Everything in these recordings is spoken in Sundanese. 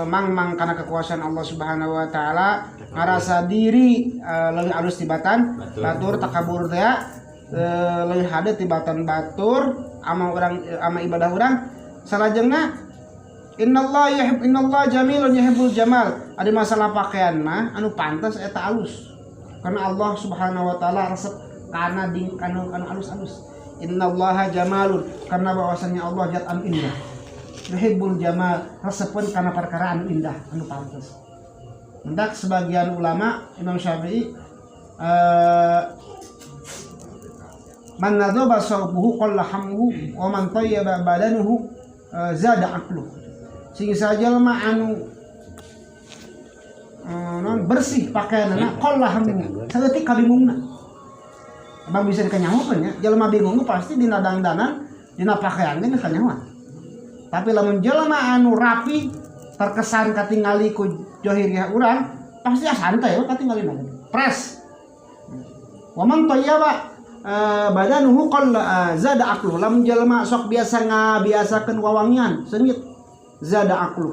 Mangmang karena kekuasaan Allah Subhanahu wa taala, ngarasa diri leuwih alus tibatan Batur. Batur takabur teh leuwih hade tibatan batur ama urang, ama ibadah urang. Salajengna, innallaha yuhib, innallaha jamilun yuhibbul jamal. Ada masalah pakaian mah anu pantas eta alus, karena Allah Subhanahu wa taala resep kana ding kanu kanu alus-alus. Innallaha jamalun, karena bahwasanya Allah zat anu indah, yuhibbul jamal, resepeun kana perkara anu indah, anu pantas. Mendak sebagian ulama, Imam Syafi'i, man nadhaba sawbuhu qalla hammuhu wa man tayyaba badanuhu zada aqluhu. Sing sajalma anu non bersih pakaianna, qalla hammuhu, saeutik kabingungna. Abang bisa dikanyahokeun nya, jelema bingung pasti dina dangdanan, dina pakaian ge kanyahoan. Tapi lamun jelema anu rapi terkesan katingali ku johiriah urang, pasti ah santai we katingali mah. Press. Wa man tayyaba badanuhu qalla zada aqluhu. Lamun jelema sok biasa ngabiasakeun wawangian, seungit, zada aqluhu.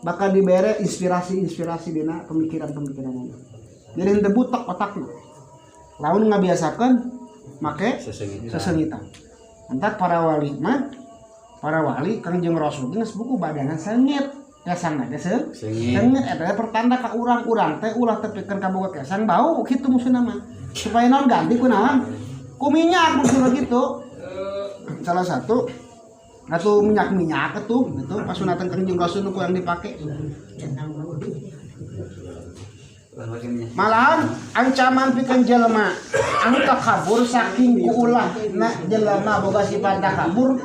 Bakal dibere inspirasi-inspirasi dina pemikiran-pemikiran. Jadi henteu butek otakna. Lamun ngabiasakeun make Sesengitan. Sesengitan. Entak para wali mah, para wali, Kangjeng Rasul geus buku badanan seungit, kesang teh Seungit. Seungit eta teh pertanda ka urang-urang teh ulah tepikeun kaboga kesang bau kitu maksudna mah. Supaya naon, ganti ku naon? Ku minyak maksudna gitu. Salah satu atau minyak-minyak itu gitu pas sunatan Kangjeng Rasul nu ku yang dipake. Malahan ancaman pikeun jelema anu takabur saking ku ulah na jelema boga sifat takabur,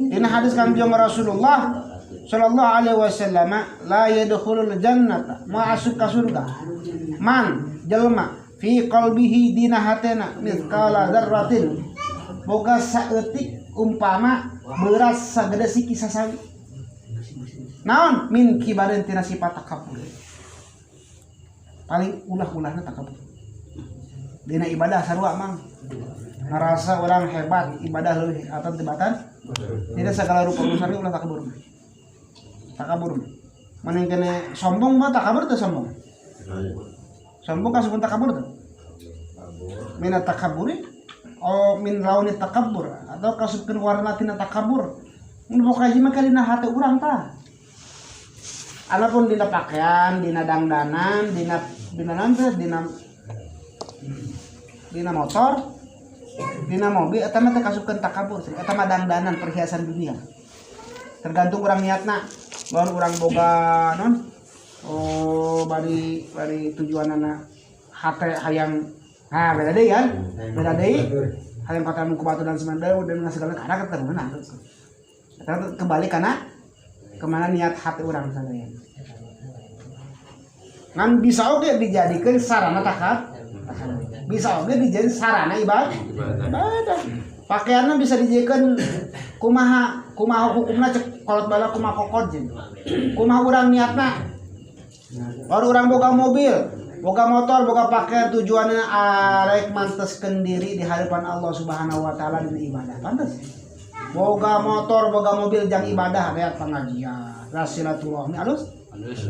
dina hadis Kangjeng Rasulullah sallallahu alaihi wasallam, la yadkhulul jannata, moal asup ka surga, man jelema fi qalbihi, dina hatena, mithqala dzarratin, boga saeutik umpama beras sagede siki sasawi, naon, min kibarin, tina sifat takabur. Paling ulah-ulahna takabur dina ibadah sarua, mang ngerasa orang hebat, ibadah leuwih atau tibatan tidak, segala rupa urusan ulah takabur mah. Takabur mah mana yang kena sombong mah, takabur teh sombong, sombong kasupun takabur tuh, mina takaburi, oh min launi takabur atau kasupkeun warna tina takabur. Mun boga mah dina hate urang tah. Adapun dina pakaian, dina dangdanan, dina dina naon teh, dina dina motor, dina mobil, eta mah teh kasupkeun takabur, eta mah dangdanan perhiasan dunia. Tergantung urang niatna. Lamun urang boga non oh bari bari tujuanana hate hayang, nah beda deui kan? Beda deui. Hayang kata ku batu dan semanda dan segala karena ketemu menang. Eta kembali karena kemana niat hati orang sadaya. Ngan bisa oge dijadikan sarana takab, bisa oge dijadikan sarana ibadah. Ibadah. Pakaiannya bisa dijadikan kumaha kumaha hukumna, cek kolot bala kumaha kokod jeung. Kumaha urang niatna. Baru urang boga mobil, boga motor, boga pakaian, tujuannya arek manteskeun diri di hadapan Allah Subhanahu wa taala dina ibadah. Pantes. Boga motor, boga mobil jang ibadah, lihat pengajian, silaturahmi alus. Halus.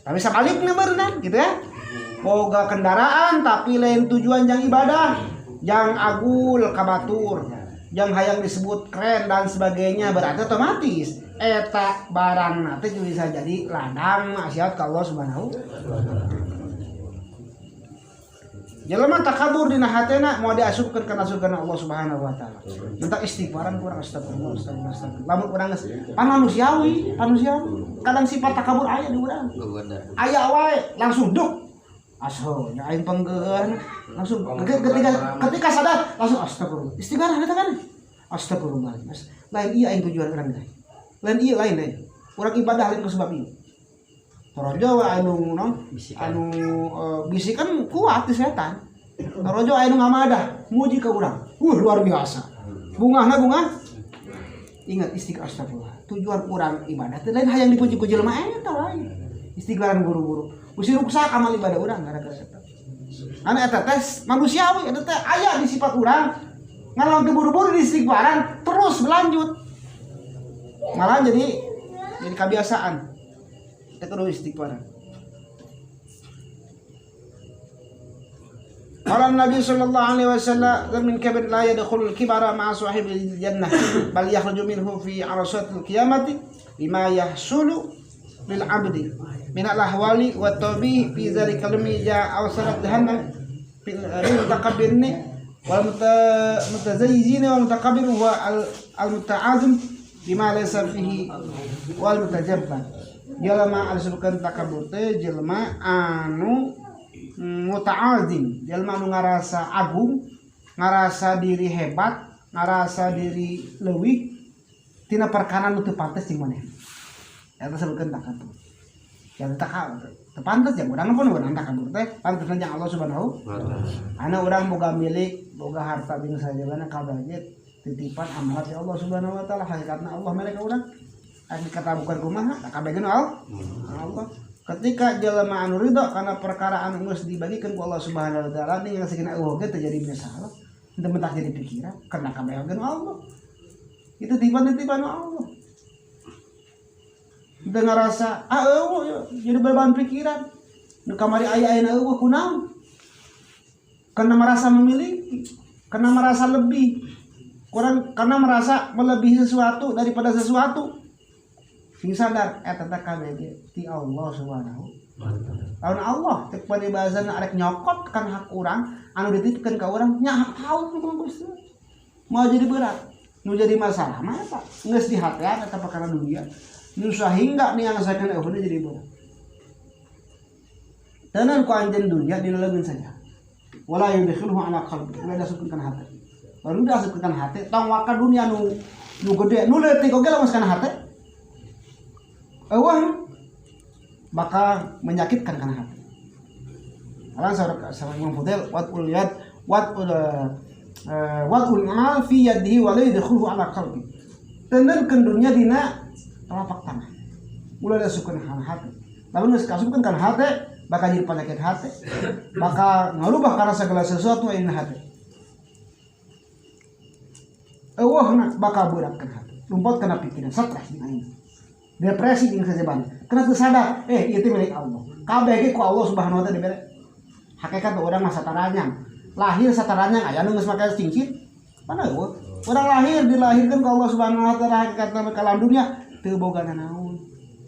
Tapi sebaliknya berenang gitu ya. Boga kendaraan tapi lain tujuan jang ibadah, jang agul ka batur, jang hayang disebut keren dan sebagainya, berarti otomatis eta barang nanti juga bisa jadi ladang maksiat ka Allah Subhanahu wa taala. Jelema takabur dina hatena mau diasupkeun kana surga Allah Subhanahu wa taala. Tentang istighfaran kurang, astagfirullah, astagfirullah, astagfirullah. Lamun urang geus pan manusiawi, manusiawi. Kadang sifat takabur aya di urang. Gogoda. Aya wae langsung duk. Aso, nya aing penggeun langsung ketika ketika sadar langsung astagfirullah. Istighfar eta kan. Astagfirullah. Lain iya aing tujuan urang teh. Lain iya, lain lain. Urang ibadah lain ku sebab ieu. Torojo we anu non Bisikan. Anu bisikan kuat di setan. Torojo anu ngamadah muji ke urang. Luar biasa. Bungahna bunga. Ingat istighfar, astagfirullah. Tujuan urang ibadah teh lain hayang dipuji ku jelema eta lain. Istighfaran buru-buru. Bisi ruksak amal ibadah urang gara-gara eta. Karena eta teh manusiawi, eta teh aya di sifat urang. Ngalong buru-buru di istighfaran terus berlanjut. Malah jadi Jadi kebiasaan. Kita kudu istighfar. Qala Nabi sallallahu alaihi wasallam min kabir la yadkhulul kibara ma'a sahibil jannah bal yakhruju minhu fi arasatil qiyamati bima yahsulu lil 'abdi min al ahwali wa tawbih fi zalika lam ja'a awsarat jahannam fil mutakabbirni wal mutazayyizina wal mutakabbir wa al muta'azim bima laysa fihi wal mutajabbar. Jelema anu disebutkeun takabbur teh jelema anu muta'azim, jelema anu ngarasa agung, ngarasa diri hebat, ngarasa diri leuwih tina perkara nu teu pantes jeung manehna. Eta disebutkeun takabbur. Yang takabbur teu pantes jeung urang pun urang takabbur teh pantes jeung Allah Subhanahu wa taala. Anu urang boga milik, boga harta jeung sajabana kabeh titipan amanat ya Allah Subhanahu wa taala, hakikatna Allah mere ka urang. Hakikatna bukan kumaha, kabeh ge Allah. Ketika jelema anu ridho kana perkara anu geus dibagikeun ku Allah Subhanahu wa taala ning sakeuna eueuh ge teu jadi masalah, teu mentak jadi pikiran karena kabeh ge Allah. Itu titipan Allah. Teu ngarasa ah eueuh jadi beban pikiran. Nu kamari aya ayeuna eueuh kunaon? Karena merasa memiliki, karena merasa lebih. Kurang karena merasa melebihi sesuatu daripada sesuatu. Sing sadar eta teh kabeh ti Allah Subhanahu wa taala. Lamun Allah teh paribasana arek nyokot kan hak urang anu dititipkeun ka urang nya hak tahu ku Gusti. Moal jadi berat. Nu jadi masalah mah eta geus di hatean eta perkara dunia. Nu sahingga niangsakeun eueuh jadi berat. Tenan ku anjeun dunia dina leungeun saja. Wala yudkhiluhu ala qalbi. Ulah dasupkeun kana hate. Lamun dasupkeun kana hate tong waka dunia nu gede nu leutik oge lamun kana hate. Eueuh bakal menyakitkan kana hati. Alang saur Imam Fudail watul yad watul watul amal fi yadihi wa la yadkhuluhu ala qalbi. Tendenkeun dunya dina telapak tangan. Ulah dasupkeun kana hati. Lamun geus kasupkeun kana hati bakal jadi penyakit hati. Bakal ngarubah kana segala sesuatu aya dina hati. Eueuhna bakal berat kana hati. Lumpot kana pikiran, stres jeung aing. Depresi jeung sajaban. Karena teu sadar, ieu teh milik Allah. Kabeh ge ku Allah Subhanahu wa taala dibere. Hakikat urang mah sataranyang. Lahir sataranyang aya nu geus make cincin. Mana eueuh? Urang lahir dilahirkeun ku Allah Subhanahu wa taala hakikatna ka alam dunia teu boga nanaon.